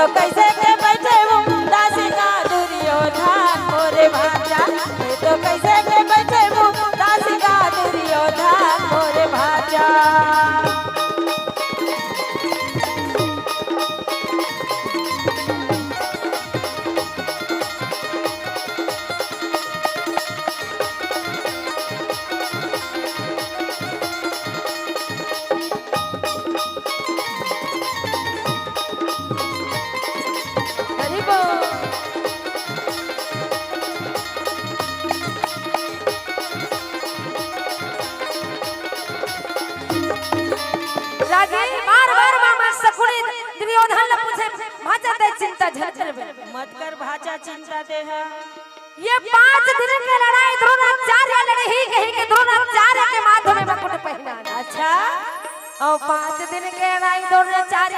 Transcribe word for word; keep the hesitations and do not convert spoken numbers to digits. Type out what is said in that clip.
तो कैसे के बैठे मुंह दासी का दुर्योधन मोरे भांजा, ये तो कैसे के बैठे मुंह दासी का दुर्योधन मोरे भांजा। हरि बोल। रागी बार बार मामा शकुनी दुर्योधन ला पूछे, भांचा ते चिंता झन करबे। मत कर भांचा चिंता ते हा। ये पांच दिन के लड़ाई द्रोणाचार्य लड़े ही कही के द्रोणाचार्य के माथे में मुकुट पहना। अच्छा। और पांच दिन के लड़ाई द्रोणाचार्य